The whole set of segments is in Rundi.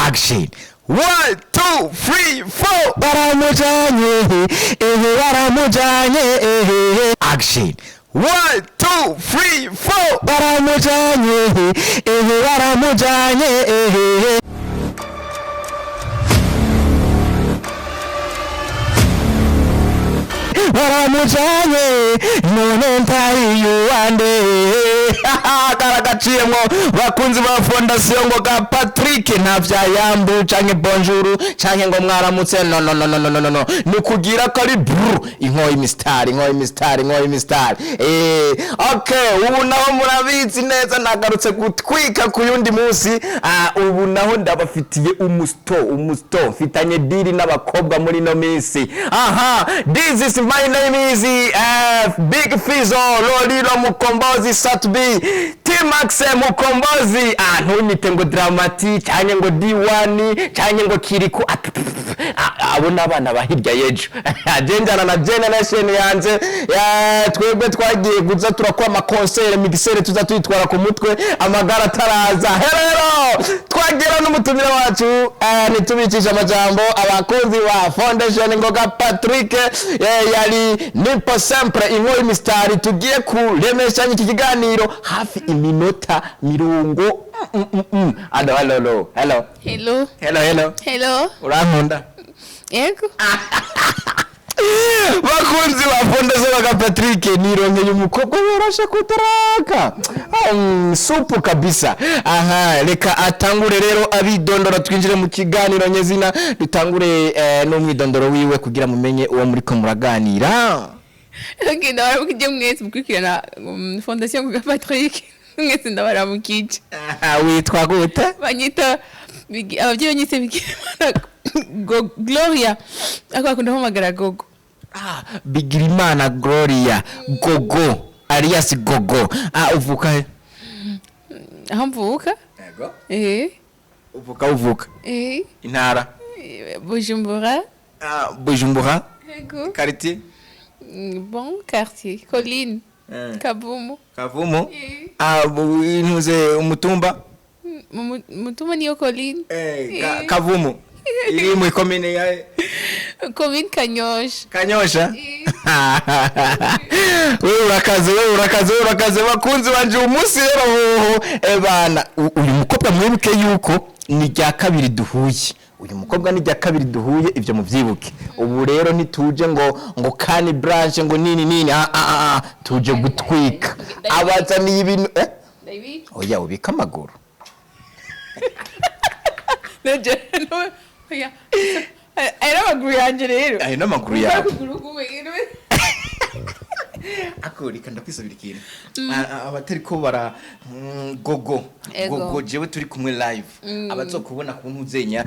Action. One, two, three, four. Baramujanye ehe, baramujanye ehe. Action. One, two, three, four. Baramujanye ehe, baramujanye ehe. Baramujanye none ntayiyuwande. Karagaciyemwo, bakunzi ba Fondation Ngoga Patrick. Nta vya yambu canke bonjour canke ngo mwaramutse. No, no, no, no, no, no, no, ni kugira ko ari bru inkoyi imistari, inkoyi imistari, inkoyi imistari. Okay, ubu naho murabizi neza, nagarutse gutwika ku yundi munsi. Ubu naho ndabafitiye umusto, umusto mfitanye deal n'abakobwa muri no minsi. Aha, this is my name is Big Fizo Lolilo Mukombozi Satbi T-Max Mukombozi. Ntunyite ngo Dramati cyane, ngo D1 cyane, ngo Kiriku. Abo n'abana ba hirya y'ejo. Jenjana na generation yanje ya, twebwe twagiye kuza turakora ama concert mixer, tuza tuyitwara ku mutwe, amagara ataraza. Hello, twagera n'umutumire wacu. Ntitubicisha amajambo, abakunzi ba Foundation Ngoga Patrick. Yari Nipo Sempre inkoyi mistari. Tugiye kuremesha iki kiganiro hafi iminota 40. Hello, hello, hello. Hello. Hello, hello. Hello. Urankunda? Yego. Bakunzi ba Fondation Ngoga Patrick, nirongeye umukobwa yoroshe kutaraka, supu kabisa. Aha, reka atangure rero abidondora, twinjire mu kiganiro nyezina. Dutangure n'umwidondoro wiwe kugira mumenye uwo muriko muraganira. Okay, ndabaramukije mwese mukurikirana Fondation Ngoga Patrick. Mwese ndabaramukije. Aha, witwa gute? Banyita abavyeyi banyise Bigirimana Gloria. Ako bakunda kumpamagara Gogo. Bigirimana Gloria Gogo, alias Gogo. Uvuka he? Aho mvuka? Yego. Eh. Uvuka? Eh. Intara? Bujumbura. Bujumbura. Yego. Quartier? Bon quartier, Colline. Kavumu. Kavumu. Eh. Intuze umutumba? Mutumba niyo Colline. Kavumu iri mu ikomine ya? Commune Kanyosha. Kanyosha. Eh. Wewe urakaze, wewe urakaze, wewe urakaze. Bakunzi banje, umunsi rero hoho ebana, uyu mukobwa mwibuke yuko ni rya kabiri duhuye. Uyu mukobwa ni rya kabiri duhuye, ibyo muvyibuke. Ubu rero ntituje ngo kani branch ngo nini nini. Tuje gutwika, abazaniye ibintu. Ndabibika. Oya, ubika amaguru. Neje no oya. Aya amaguru yanje rero. Ayo n'amaguru yawe. Ukuguru kumwe. Ako reka ndakwisabira ikintu. Abatari ko bara Gogo. Ego. Gogo, jewe turi kumwe live, abazokubona ku ntuzenya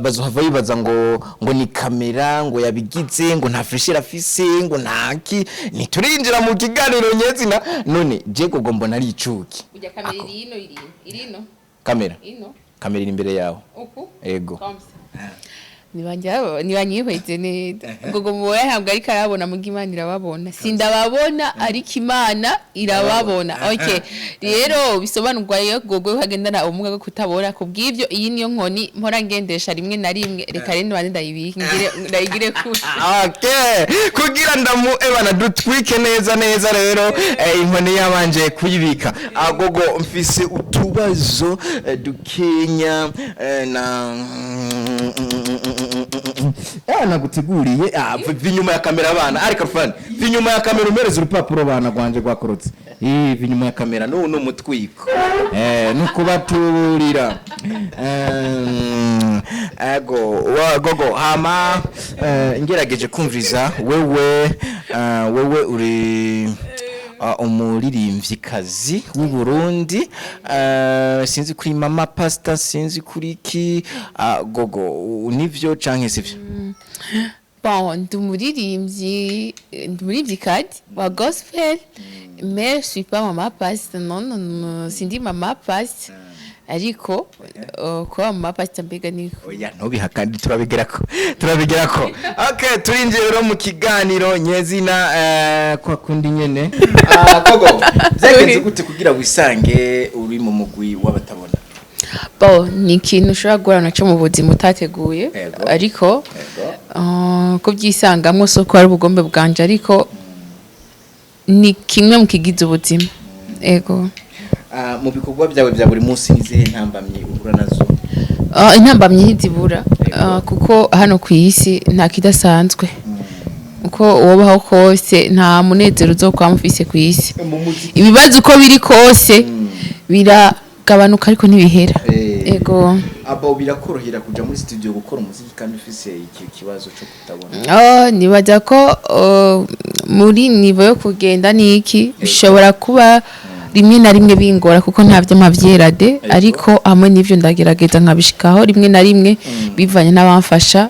bazohava bibaza ngo ni kamera ngo yabigize, ngo nta fraîcheur afise, ngo ntaki. Ntiturinjira mu kiganiro nyezina. None je Gogo mbona ari icuki. Ujya kamera iri ino, iri iri ino. Kamera? Ino. Kamera iri imbere yawe. Uku. Ego. Comme ça. Nibanyihweze neza. Gogo mubona ntabwo ariko arabona, muga Imana irababona. Sindababona ariko Imana irababona. Okay. Rero bisobanurwa rero Gogo hagendana ubumuga bwo kutabona. Kubw'ivyo iyi niyo nkoni mpora ngendesha rimwe na rimwe. Reka rero nbanze ndayibike ngire ndayigire kure. Okay, kugira ndamu ebana dutwike neza neza rero, inkoni yabanje kuyibika. Agogo, mfise utubazo dukenya na naguteguriye. Va inyuma ya kamera bana, ariko fani, va inyuma ya kamera umereze urupapuro bana rwanje rwakorotse. Va inyuma ya kamera. N'ubu ni umutwiko, nukubaturira. Ego wa Gogo, hama ngerageje kumviriza wewe, wewe uri umuririmvyikazi w'u Burundi. Sinzi kuri mama pastor, sinzi kuri ki. Gogo, nivyo canke sivyo? Bon, ndi umuririmvyikazi wa gospel, mais je suis pas mama pastor. Non, non, non, sindi mama pastor. Ariko kuba mama pastor mbega ni Oya, ntubihakane, turabigerako, turabigerako. Okay, turinjiye rero mu kiganiro nyezina, kwa kundi nyene. Gogo, byagenze gute kugira wisange uri mu mugwi w'abatabona? Bo, ni ikintu ushobora guhura naco mu buzima utateguye, ariko kubyisangamwo si uko ari ubugombe bwanje, ariko ni kimwe mu kigize ubuzima, ego. Ah, mu bikorwa byawe bya buri munsi, nizihe ntambamyi uhura nazo? Intambamyi ntizibura, kuko hano ku isi nta kidasanzwe. Uko wobaho kose, nta munezero uzokwama ufise ku isi. Mu muziki? Ibibazo uko biri kose biragabanuka, ariko ntibihera. Ego. Abo birakorohera kuja muri studio gukora umuziki kandi ufise iki kibazo cyo kutabona? Oh, nibaza ko muri niveau yo kugenda niki bishobora kuba rimwe na rimwe bingora, kuko nta vyama vyera de, ariko hamwe n'ivyo ndagerageza nkabishikaho rimwe na rimwe bivanye n'abamfasha.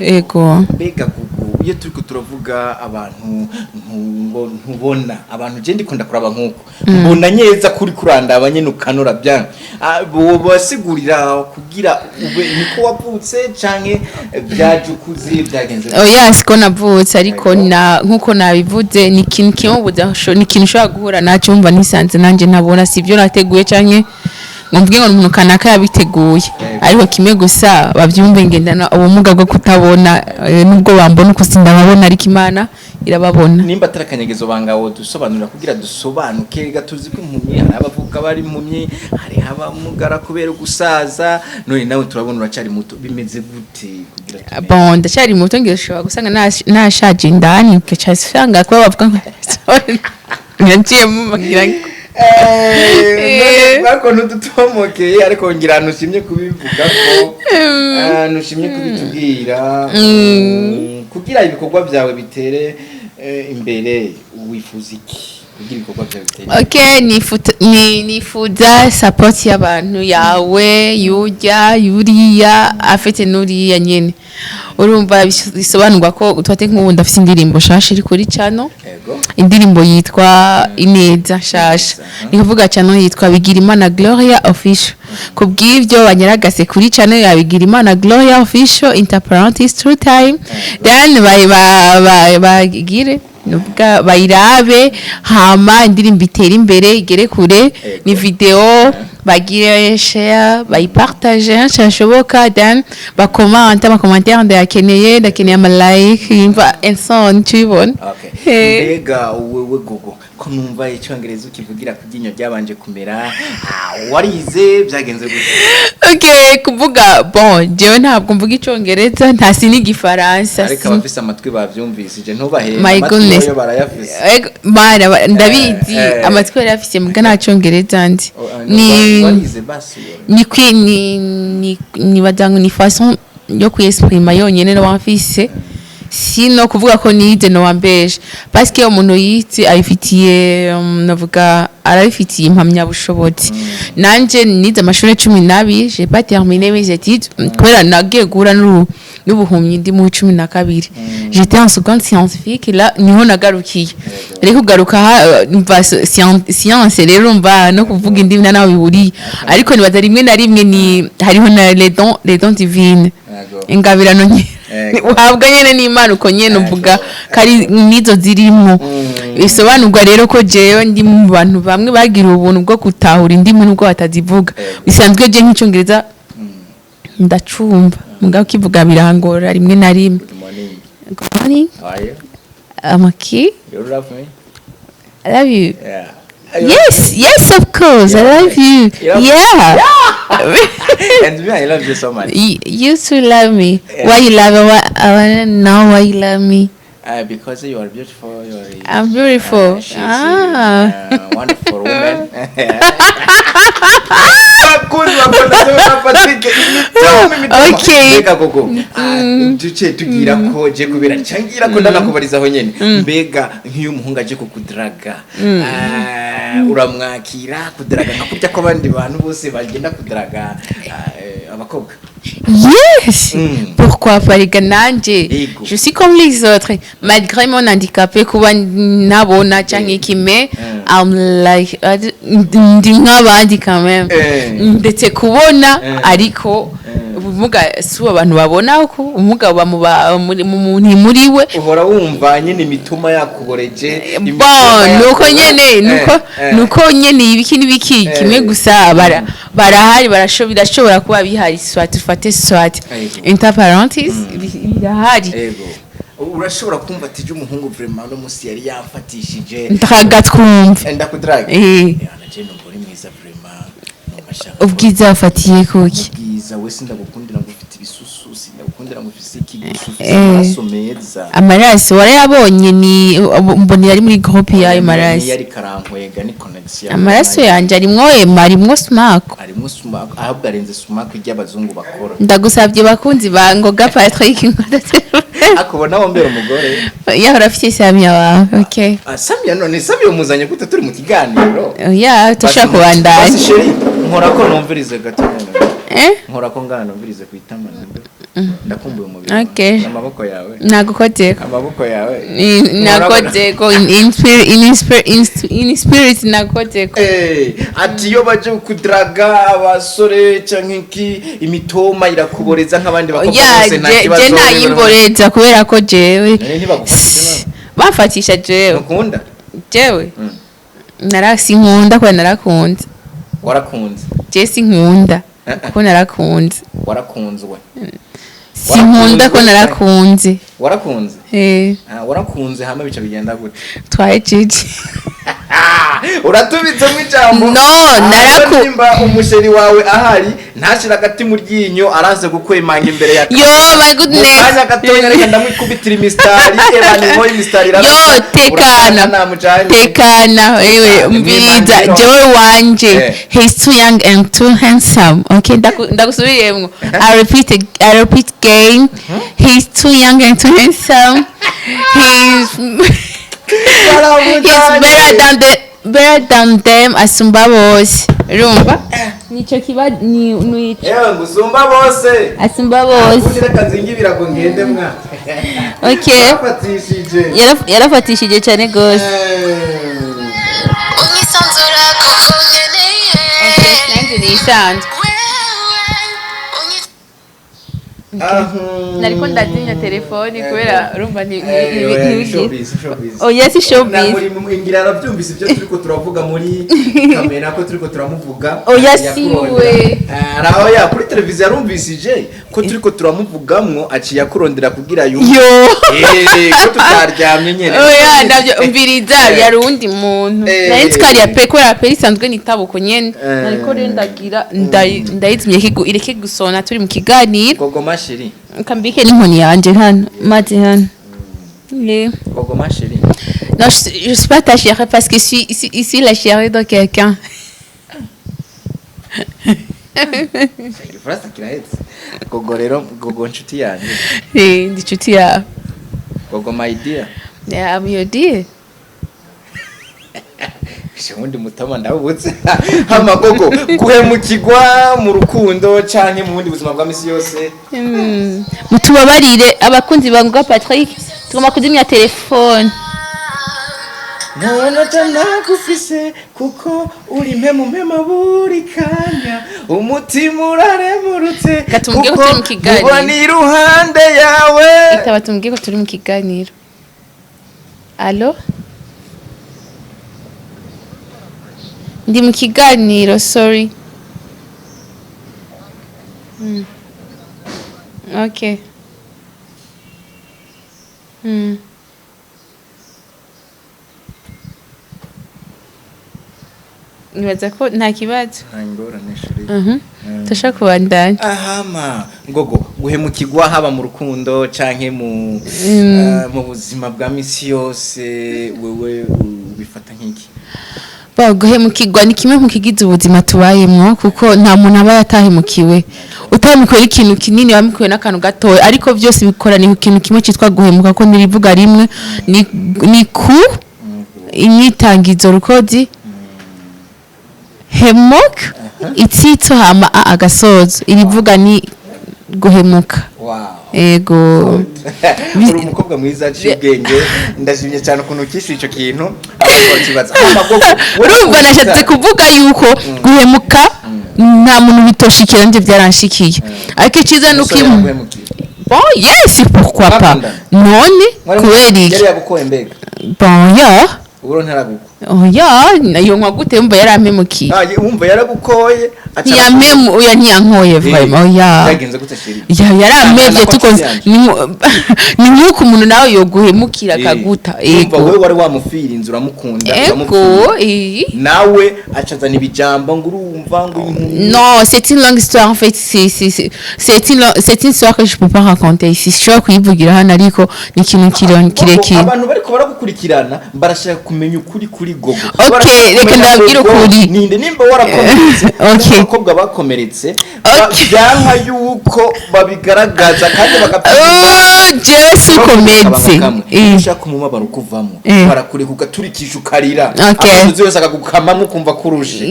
Ego. Mbega Gugu, iyo turiko turavuga abantu ngo ntubona abantu, je ndikunda kuraba nkuko mbona nyeza kuri kurandaba nyene ukanura bya. Ah, bo basigurira kugira ube niko wavutse canke byaje ukuze, byagenze gute? Oya, siko navutse, ariko na nkuko nabivuze, ni ikintu kimwe mu buzima ni ikintu ushobora guhura nacyo wumva nisanze nanjye ntabona. Si ibyo nateguye canke ngo mvuge ngo ni umuntu kanaka yabiteguye, ariko kimwe gusa babyumve, ngendana ubumuga bwo kutabona, nubwo bambona uko sindababona, ariko Imana irababona. Nimba atari akanyegezo bangawo dusobanurira kugira dusobanuke ga, tuzi ko impumyi hari abavuka bari impumyi, hari abamugara kubera gusaza, none nawe turabona uracari muto, bimeze gute kugira tumenye? Bon, ndacyari muto, ngira ushobora gusanga nashaje indani, ugaca usanga kuba bavuga ngo naciyemo ngira ngo Ariko ntudutomokeye, ariko ngira ntushimye kubivuga ko ntushimye kubitubwira. Kugira ibikorwa byawe bitere imbere, wifuza iki kugira ibikorwa byawe bitere imbere? Okay, nifuza support y'abantu, yawe, yurya, yuriya afite n'uriya nyene. Urumva bisobanurwa ko twate nk'ubu ndafite indirimbo shasha iri kuri channel, indirimbo yitwa Ineza Shasha. Ni kuvuga channel yitwa Bigirimana Gloria Official. Kubw'ibyo banyaragase kuri channel ya Bigirimana Gloria Official interparenthesis true time, then bagire nuvuga bayirabe, hama indirimbo itere imbere, igere kure. Ni video, bagire share, bayipartage henshi hashoboka, then bakomante, amacommentaire ndayakeneye, ndakeneye ama like, yumva and so on, tubibona. Okay. Mbega wewe Gogo, ko numva icyongereza ukivugira ku ryinyo ryabanje kumera, warize, byagenze gute? Okay, kuvuga, bon, jewe ntabwo mvuga icyongereza, nta si n'igifaransa. Ariko abafise amatwi bavyumvise, je ntubahe. My Amatwi goodness. yoyo barayafise. Ego, mana, ndabizi. Amatwi yarafise, muga nta cyongereza nzi. Oh, ah, Ni warize basi? Ni kwi ni ni nibaza ngo ni façon yo kwiyexprima yonyene no mfise, sino kuvuga ko nize no wambeje, parce que umuntu yize abifitiye, navuga arabifitiye impamyabushobozi. Nanje nize amashuri 12, j'ai pas terminé mes études kubera nagiye guhura n'ubuhumyi ndi mu 12. J'étais en seconde scientifique, là niho nagarukiye. Rero kugaruka mva science, rero mva no kuvuga indimi nta naho bihuriye, ariko nibaza rimwe na rimwe ni hariho na les dons divines, ingabirano nye uhabwa nyene n'Imana, uko nyene uvuga kari nizo zirimwo. Bisobanurwa rero ko jewe ndi mu bantu bamwe bagira ubuntu bwo gutahura indimi nubwo batazivuga. Bisanzwe je nk'icongereza ndacumva, mugabo kivuga birangora rimwe na rimwe. Good morning. Good morning. How are you? I'm okay. You love me? I love you. Yeah. Yes, of course. I love you. You love- Yeah. And me, I love you so much. You too love me. Yeah. Why you love me? I wanna know why you love me. Because you are beautiful. You are. I'm beautiful. She's Ah. a wonderful woman. Bakunzi bakunda Sema Patrick, imitoma, imitoma. Okay. Mbega Gogo, duce tugira ko je kubera cangira ko ndanakubarizaho nyene. Mbega nk'iyo umuhungu aje kukudraga, uramwakira kudraga nka kurya ko abandi bantu bose bagenda kudraga abakobwa? Yes. Pourquoi pas, les nanje? Ego. Je suis comme les autres. Malgré mon handicapé, kuba nabona canke iki, mais I'm like ndi nk'abandi quand même. Ndetse kubona, ariko Ubumuga si ubu abantu babona ko ubumuga buba mu muntu muri we. Uhora wumva nyine imituma yakuboreje. Bon, nuko nyene nuko nuko nyene ibiki n'ibiki kimwe gusa barahari, birashobora kuba bihari, soit ufate soit Ego. inter parenthèses, birahari. Ego, urashobora kumva ati umuhungu vraiment no musi yari yamfatishije. Ndaga twumve. Ndakudraga. Eh. Naje numva uri mwiza vraiment, numva shaka. Ubwiza wafatiye kuki? Ubwiza we, sindagukundira ngo ufite ibisusu, sindagukundira ngo ufise iki, gusa ufise amaraso meza. Amaraso warayabonye? Ni mbonera ari muri groupe y'ayo maraso. Niyo ari karankwega ni connection. Amaraso yanje arimwo ema, arimwo smack. Arimo sumaku, ahubwo arenze sumaku ry'abazungu bakora. Ndagusabye bakunzi ba Ngoga Patrick. Akubona wombera umugore. Yahora afite Samia wawe, okay. Ah, Samia, none Samia umuzanye gute turi mu kiganiro? Ya, tushobora kubandanya. Basi chérie, nkora ko numvirize gato. Eh. Nkora ko ngana numvirize ku itama, numve. Ndakumbuye umubiri. Okay. Amaboko yawe. Nagukozeko. Amaboko yawe. Nakozeko in spirit, in spirit nakozeko. Eh, ati iyo baje kudraga abasore canke iki, imitoma irakuboreza nk'abandi bakobwa Ya. bose, nta Je kibazo. je ntayimboreza kubera ko jewe None ntibagufatisha? Bafatisha jewe. Ntukunda? Jewe narasinkunda kubera narakunze. Warakunze? Je sinkunda Eh, eh. kuko narakunze. Warakunzwe? Sinkunda ko narakunze. Warakunze? Eh. Ah, warakunze, hama bica bigenda gute? Twaye jiji. Uratubitsemo ijambo. No, Nimba umusheri wawe ahari ntashire agati mu ryinyo, araze gukwemanga imbere ya Yo, my goodness. Mu kanya gatonya reka ndamwikubitira imisitari, eba niho imisitari irarasa. Yo, tekana. Urasanga namujanye. Tekana wewe. Ah, Umviriza. mwimangiro. Jewe wanje, he's too young and too handsome, okay? Ndakusubiriyemwo, I repeat again, he's too young and too handsome, he's Baramujanye. better than them, asumba bose, urumva nico kiba ni nico. Yewe, ngo usumba bose. Asumba bose. Ubundi reka nzinge ibirago ngende mwa. Okay. Yarafatishije. Yarafatishije cyane gose. Unyisanzura kuko nkeneye. Okay, nanjye nisanzwe. Wewe Nariko ndazimya telefoni kubera urumva ntibigira. Showbiz, showbiz. Oya, si showbiz. Na muri ngira arabyumvise ibyo turiko turavuga muri kamera, ko turiko turamuvuga. Oya, Yakurondera. si we. Araho ya kuri televiziyo yarumvisije ko turiko turamuvugamwo, aciye akurondera kugira yumve. Yo. Ko tutaryamye nyene. Oya, ndavyo umviriza. Yari uwundi muntu. Nari nzi ko ari ya pe, kubera pe isanzwe nitabuko nyene. Nariko rero ndagira ndayizimye ireke gusona turi mu kiganiro. Gogo ma chérie. Kambike n'inkoni yanje hano maze hano. Yeah. Gogo ma chérie. Non, je suis pas ta chérie parce que je suis ici, ici la chérie de quelqu'un. Igifaransa kirahetse. Gogo rero, gogo nshuti yanjye. Eh, ndi inshuti yawe. Gogo my dear. Yeah, I'm your dear. Ubundi mutama ndawubutse. Hama gogo, guhemukirwa mu rukundo canke mu bundi buzima bwa misi yose? Mutubabarire abakunzi ba Ngoga Patrick, tugomba kuzimya telefone. Nta nagufise kuko uri mpemu mpema buri kanya, umutima uraremurutse. Reka tumubwire ko turi mu kiganiro. Ubona iruhande yawe. Itaba tumubwiye ko turi mu kiganiro. Allo, ndi mu kiganiro, sorry. Okay. Nibaza ko nta kibazo. Nta ngorane, chérie. Turashobora kubandanya. Ahama ngogo, guhemukirwa haba mu rukundo canke mu buzima bwa misi yose, wewe ubifata nk'iki? Ba, guhemukirwa ni kimwe mu kigize ubuzima tubayemwo, kuko nta muntu aba yatahemukiwe. Utahemukiwe ikintu kinini, wamukiwe n'akantu gatoya, ariko byose bikoraniye ku kintu kimwe cyitwa guhemuka, ko ntirivuga rimwe ni ku imyitangizo rukozi hemok itsitso hama a agasozo, irivuga ni guhemuka. Wow. Ego. Uri umukobwa mwiza aciye ubwenge, ndashimye cyane ukuntu ukishyura icyo kintu, abantu bakibaza. Hama gogo, wowe Urumva, nashatse kuvuga yuko guhemuka Nta muntu bitoshikira, nje byaranshikiye, ariko icyiza ni uko Umusore iyo yaguhemukiye. Bon, yes, pourquoi pas. Bakundana? None kubera iki? Yari yagukoye mbega? Bon, ya. Uburo ntaragukwa? Oya, yo nkwa gute? Mba yarampemukiye. Ah, wumva yaragukoye aca. Ntiyamemu, oya, ntiyankoye vraiment, oya. Byagenze gute, chérie? Ya, yarampevye. Nako Tukoze yanje. Ni nk'uko umuntu nawe yoguhemukira akaguta. Wumva Ego. wewe wari wamufirinze, uramukunda, Ego. uramupfira. Nawe acazana ibijambo ngo urumva ngo inkumi. Non, c'est une longue histoire en fait. C'est une histoire que je peux pas raconter ici. Sinshobora kuyivugira hano, ariko ni ikintu kirekire. Abantu bariko baragukurikirana barashaka kumenya ukuri kuri Gogo. Ok, Barashaka reka kumenya ndababwire Gogo ukuri. ninde, nimba warakomeretse. Ok. Abakobwa bakomeretse Ok. byanka yuko babigaragaza kandi bagapfira. Oh, jewe sikometse. Iyo ushaka umubabaro ukuvamo, barakureka ugaturikisha, ukarira, Ok. amasozi yose akagukamamo, ukumva kurushe.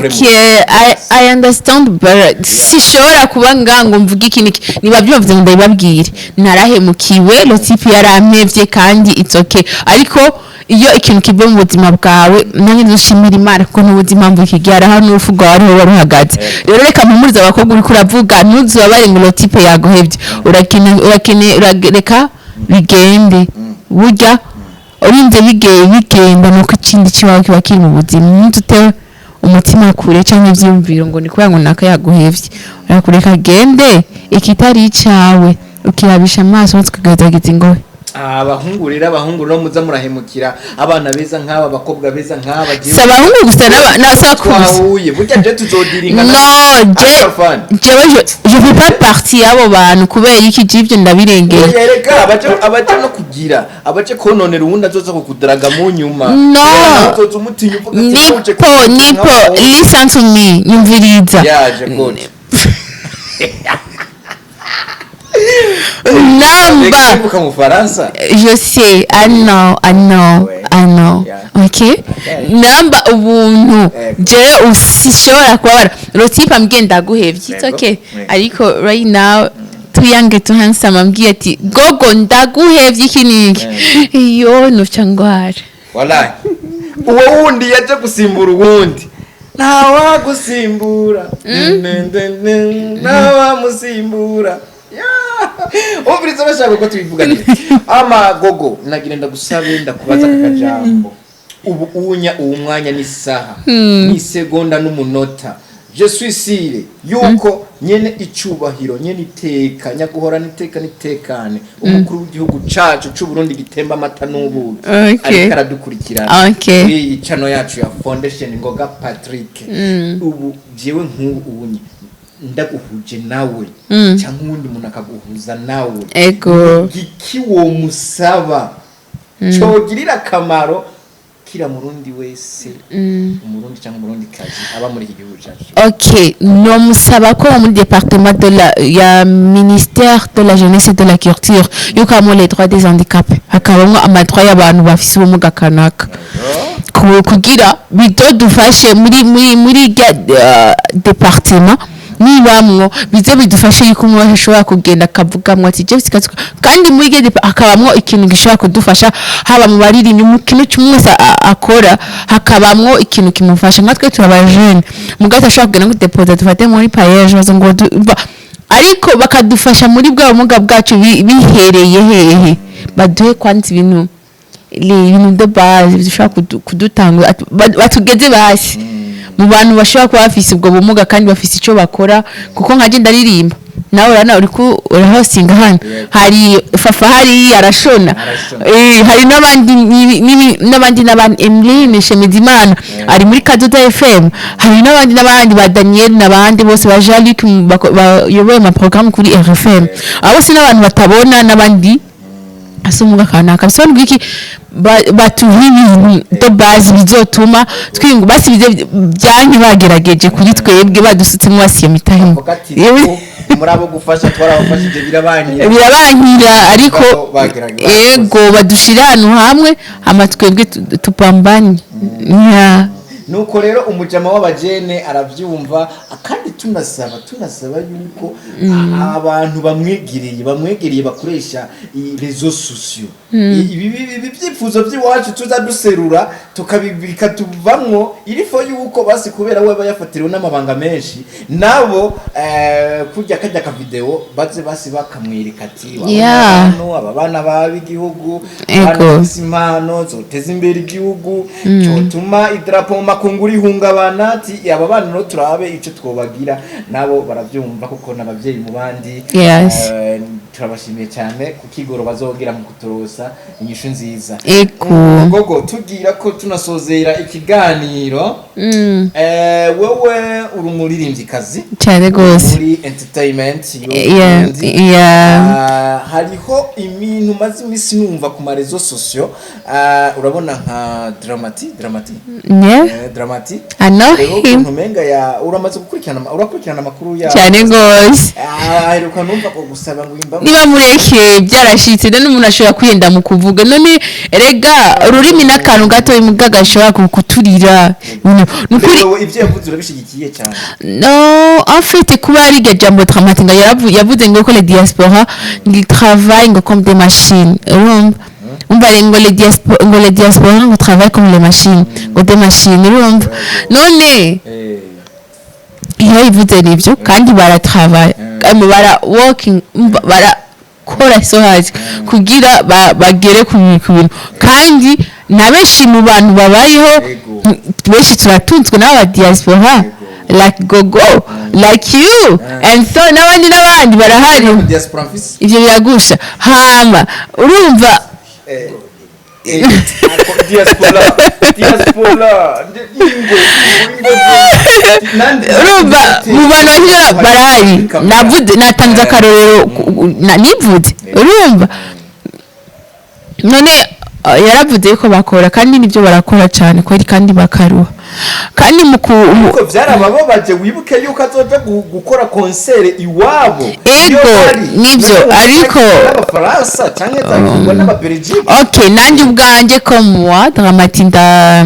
Okay, I understand, but sishobora kuba nga ngo mvuge iki niki. Niba byumvise ngo ndabibabwire, narahemukiwe, le type yarampevye kandi it's okay. Ariko iyo ikintu kivuye mu buzima bwawe, nanjye ndushimira Imana kuko ntubuzi impamvu kigera hano, n'urupfu rwawe ariho ruba ruhagaze. Rero reka mpumurize abakobwa uriko uravuga, ntuzubabare ngo le type yaguhevye. Urakene, urakene, urareka bigende. Burya urinze bigeye bigenda, nuko ikindi kibaho kiba kiri mu buzima. Ntuzute umutima kure cyangwa ibyiyumviro ngo ni kubera ngo naka yaguhevye. Urakureka agende, ikitari icawe ukirabisha amaso maze ukagerageza ingohe. Abahungu rero, abahungu rero muza murahemukira abana beza nk'aba, abakobwa beza nk'aba. Si abahungu gusa, n'abasakuza. Twahuye burya, je tuzodiringa. No, je jewe je fais pas partie y'abo bantu. Kubera iki? Je ivyo ndabirengeye. Yereka abaje no kugira abaje kononera uwundi azoza kukudaraga mu nyuma. No. Uzoza umutinya uvuga ati, "Nawe uje Nipo kugira nipo nk'abahungu." Listen to me, nyumviriza. Yaje gute? Namba Reka mu Faransa. Je sais, I know, I know. Ouais. I know. Yeah. Okay. Namba ubuntu, jewe usishobora kubabara le type ambwiye ndaguhevye, it's Yego. okay. Yego. Ariko right now too young, too handsome, ambwiye ati "Gogo, ndaguhevye iki niki", iyo nuca ngwara. Wallahi uwo wundi yaje gusimbura uwundi, ntawagusimbura, ntawamusimbura. Umviriza, bashaka ko tubivuganira amagogo. Nagira ndagusabe, ndakubaza aka kajambo. Ubu unya uwo mwanya n'isaha n'isegonda n'umunota, je suis sûr yuko nyene icubahiro, nyene iteka, nyaguhorana iteka n'itekane, umukuru w'igihugu cacu c'Uburundi gitemba amata n'ubuki, ariko aradukurikirana iyi channel yacu ya Foundation Ngoga Patrick. Ubu jewe nk'ubu ubunye ndaguhuje nawe, cyangwa uwundi muntu akaguhuza nawe, iki wo musaba cogirira akamaro kira murundi wese, umurundi cyangwa umurundi kazi aba muri iki gihugu cyacu? Ok, nomusaba ko muri département de la ya ministère de la jeunesse et de la culture yuko habamo les droits des handicapés, hakabamo amadroit y'abantu bafise ubumuga kanaka, kugira bidodufashe muri rya département. Nibamwo bize bidufashe yuko umwe wese ashobora kugenda akavugamwo ati "Jewe sikazi", kandi muri iryo hakabamwo ikintu gishobora kudufasha, haba mu baririmbyi, mu kintu kimwe wese akora hakabamwo ikintu kimufasha. Nka twe turaba jeune, mugabo ashobora kugenda ngo depoza dufate muri PAEEJ bazo ngo ariko bakadufasha muri bwa bumuga bwacu, bihereye hehe, baduhe kwanza ibintu, ibintu de base bishobora kudutanga, batugeze basi mu bantu bashobora kuba bafise ubwo bumuga kandi bafise icyo bakora. Kuko nka ndaririmba, nawe urabona uri ku urahosinga hano, hari Fafa hariya arashona. Arashona. Hari n'abandi n'abandi n'abandi, Emeline Shemizimana ari muri Kadoda FM, hari n'abandi n'abandi ba Daniel n'abandi bose ba Jean Luc bayoboye ama programme kuri RFM. Abo bose n'abantu batabona n'abandi asa ubumuga kanaka. Bisobanura iki? Batuha ibintu de base bizotuma twingu basi bize byanke bagerageje kuri twebwe, badusutsemo basiyo mitahe. Avuga ati ko muri abo gufasha twarabafashije birabankira. Birabankira, ariko Bagerageza. Ego, badushira ahantu hamwe, hama twebwe tupambanye. Yeah. Nuko rero umujama w'abajene aravyumva, kandi tunasaba yuko abantu bamwegereye bakoresha réseaux sociaux, ibi byifuzo by'iwacu tuza duserura tukabibika tuvamwo irifo yuko basi, kubera we bayafatiriwe n'amabanga menshi nabo, kurya kajya ka video baze basi bakamwereka ati: "Wabona hano aba bana b'igihugu, abana bafise impano zoteza imbere igihugu, cyotuma idarapo mu makungu rihungabana, ati aba bana no turabe ico twobagira." Nabo baravyumva kuko n'abavyeyi mu bandi. Turabashimiye cyane ku kigoro bazogira mu kuturosa inyishu nziza. Gogo, tugira ko tunasozera ikiganiro. Wewe uri umuririmvyikazi Cyane gose. muri entertainment y'Uburundi. Yeah. Ah, hariho ibintu maze iminsi numva ku ma réseaux sociaux. Ah, urabona nka Dramati. Dramati. I know Hariho him. ukuntu umenga ya uramaze gukurikirana, urakurikirana amakuru ya Cyane gose. Ah, aheruka numva ko gusaba ngo imba Niba mureke byarashitse, none umuntu ashobora kwiyenda mu kuvuga? None erega ururimi n'akantu gato muga gashobora kuturira. Ni ukuri. Wewe ibyo yavuze urabishigikiye cyane? No, en fait, kuba ari iryo jambo Dramati ngo yavuze ngo ko les diaspora ils travaillent ngo comme des machines, urumva? Umva rero, ngo les diaspora ngo travaillent comme les machines, ngo des machines, urumva? None iyo yivuze nibyo, kandi baratravaille, bara working, barakora so hard kugira bagere ku bintu, kandi na benshi mu bantu babayeho, benshi turatunzwe n'aba diaspora, like Gogo, like you and so n'abandi n'abandi barahari. Diaspora mfise. Ivyo biragusha. Hama urumva, Diaspora ingo ingo. Urumva, mu bantu bakira barahari. Navuze, natanze akarorero, nivuze, urumva? None yaravuze ko bakora, kandi nibyo, barakora cyane kweri, kandi bakaruha, kandi Ariko byarabababaje, wibuke yuko azoja gukora concert iwabo. Ego, Iyo bari, nivyo, none n'Abafaransa canke zakirwa n'Ababelgique. Ok, nanjye ubwanjye comme moi, Dramati, nda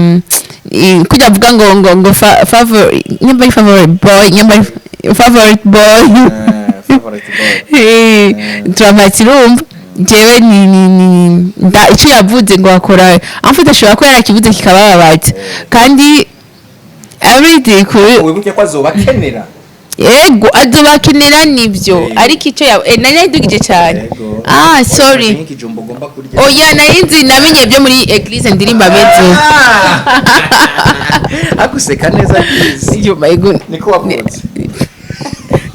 kujya avuga ngo favor, nyamba ari favorite boy, nyamba ari favorite boy. Favorite boy. Dramati, urumva, jewe ni nda icyo yavuze ngo akora, en fait ashobora kuba yarakivuze kikabababaza, kandi everything kuri Wibuke ko azobakenera. Ego, azobakenera, nivyo. Ariko icyo ya nari nayidugije cyane. Ah, sorry. Nk'ikijumba ugomba kurya. Oya, nari nzi, namenye ibyo muri église ndirimba bezo. Aguseka neza please. Yo my God. Niko wavutse.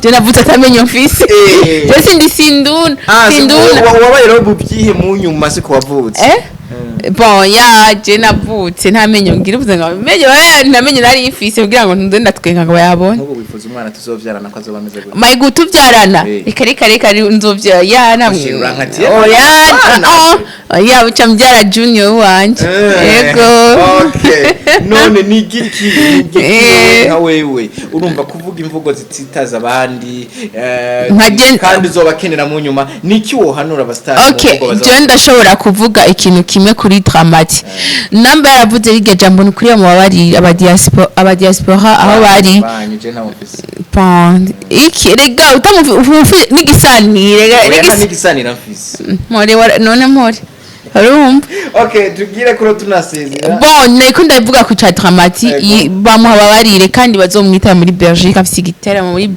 Je navutse atamenye mfise. Je sindi sinduna. Ah, sinduna. Wabaye rero bubyihe mu nyuma, siko wavutse? Bon, ya je navutse nta menyo ngira, uvuze ngo menyo, nta menyo nari mfise kugira ngo ntunze ndatwenga ngo bayabone. Nk'ubu wifuza umwana tuzovyarana ko azoba ameze gute? My God, tubyarana? Reka reka reka, nzovyara ya namwe. Ushira urankatiye. Oya. Abana. Oh ya, uca mbyara junior wanje. Yego. Okay, none ni igiki wewe nka wewe urumva kuvuga imvugo zitsitaza abandi, kandi uzobakenera mu nyuma, niki wohanura abasitari mu mvugo Je ndashobora kuvuga ikintu kimwe kuri Dramati. Namba yaravuze rirya jambo, ni kuri mubabarire abadiaspora aho bari. Banyu, je ntawe mfise. Bon, iki rega utamufi n'igisanire Oya, nta n'igisanira mfise. Mpore none mpore, urumva? Okay, tubwire kuro tunasezera. Bon, nariko ndavuga ku ca Dramati. Bamuha babarire kandi bazomwitaba muri Belgique, afise igiteramo muri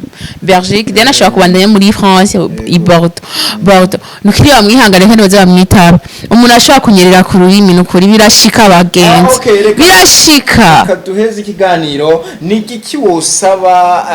Belgique, then ashobora kubandanya muri France, i Bordeaux. Nukuri bamwihangane kandi baze bamwitaba. Umuntu ashobora kunyerera ku rurimi, nukuri birashika, abagenzi. Ah, okay, Birashika. Reka duheze ikiganiro. Ni igiki wosaba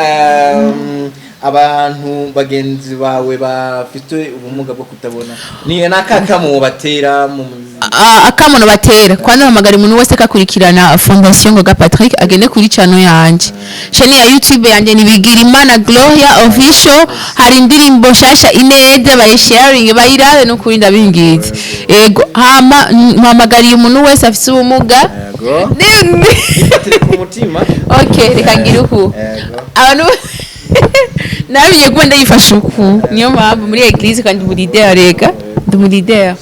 abantu bagenzi bawe bafite ubumuga bwo kutabona? Ni nakakamu batera mu Ah, akamono batera kwanza, hamagara umuntu wese akakurikirana Fondation Ngoga Patrick, agende kuri channel yanje, chaîne ya YouTube yanje ni Bigirimana Gloria Official. Hari indirimbo nshasha ineza, bayisharing, bayirabe, nukuri ndabingize. Ego, hama mpamagariye umuntu wese afise ubumuga. Ifatire ku mutima. Okay, reka ngire uku. Abantu namenye kuba ndayifashe uku, niyo mpamvu muri église kandi mu leader, rega ndi mu leader.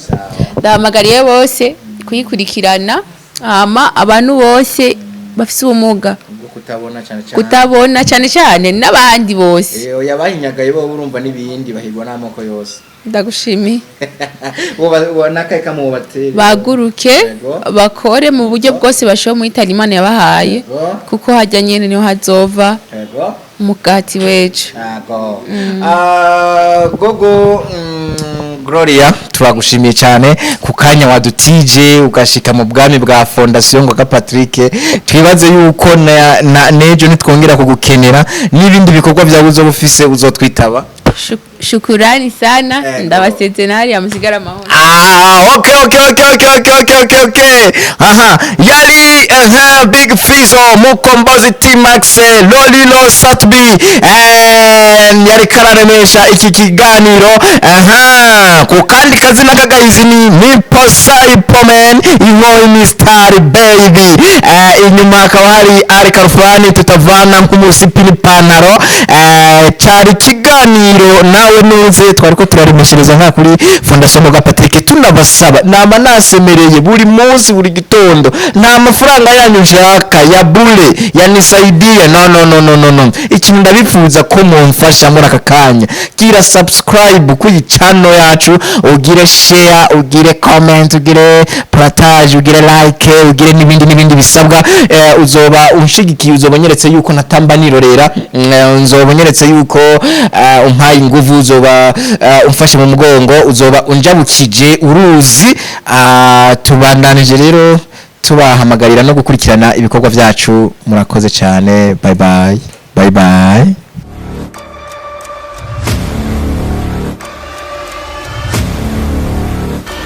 Ndahamagariye bose kuyikurikirana, hama abantu bose Bafise ubumuga Bwo kutabona cyane cyane. Kutabona cyane cyane n'abandi bose. Oya, bahinyagaye bo urumva n'ibindi bahigwa n'amoko yose. Ndagushimiye. N'akahe kamo batera? Baguruke, bakore mu buryo bwose bashoboye muri itari Imana yabahaye, kuko hajya nyene niho hazova umugati w'ejo. Yego. Ah, Gogo Gloria, turagushimiye cyane ku kanya wadutije ugashika mu bwami bwa Fondation Ngoga Patrick. Twibaze yuko na nejo nitwongera kugukenera n'ibindi bikorwa byawe uzoba ufise uzotwitaba. Shukurani sana. Ndabaseze nahariya, musigara amahoro. Ah, okay. Aha, yali aha Big Fizzo, Mukombozi T-Max, Lolilo Satbi, yari kararemesha iki kiganiro. Aha, ku kandi kazina kagahizi ni Miposa Ipomen, Inkoyi Mistari Baby. Inyuma hakaba hari Ari Karufani tutavana nk'umusipi n'ipantaro. Cari kiganiro nawe nuze twariko turaremeshereza nka kuri Fondation Ngoga Patrick. Tunabasaba, nama nasemereye buri munsi, buri gitondo, nta mafaranga yanyu nshaka ya bure ya nisaidia, no, no, no, no, no, no. Ikintu ndabifuza ko mumfasha muri aka kanya, gira subscribe kuri channel yacu, ugire share, ugire comment, ugire partage, ugire like, ugire n'ibindi n'ibindi bisabwa. Uzoba unshigikiye, uzoba unyeretse yuko natamba nirorera, nzoba unyeretse yuko umpaye inguvu, uzoba umfashe mu mugongo, uzoba unjabukije uruzi. Tubandanije rero tubahamagarira no gukurikirana ibikorwa byacu. Murakoze cyane, bye bye, bye bye.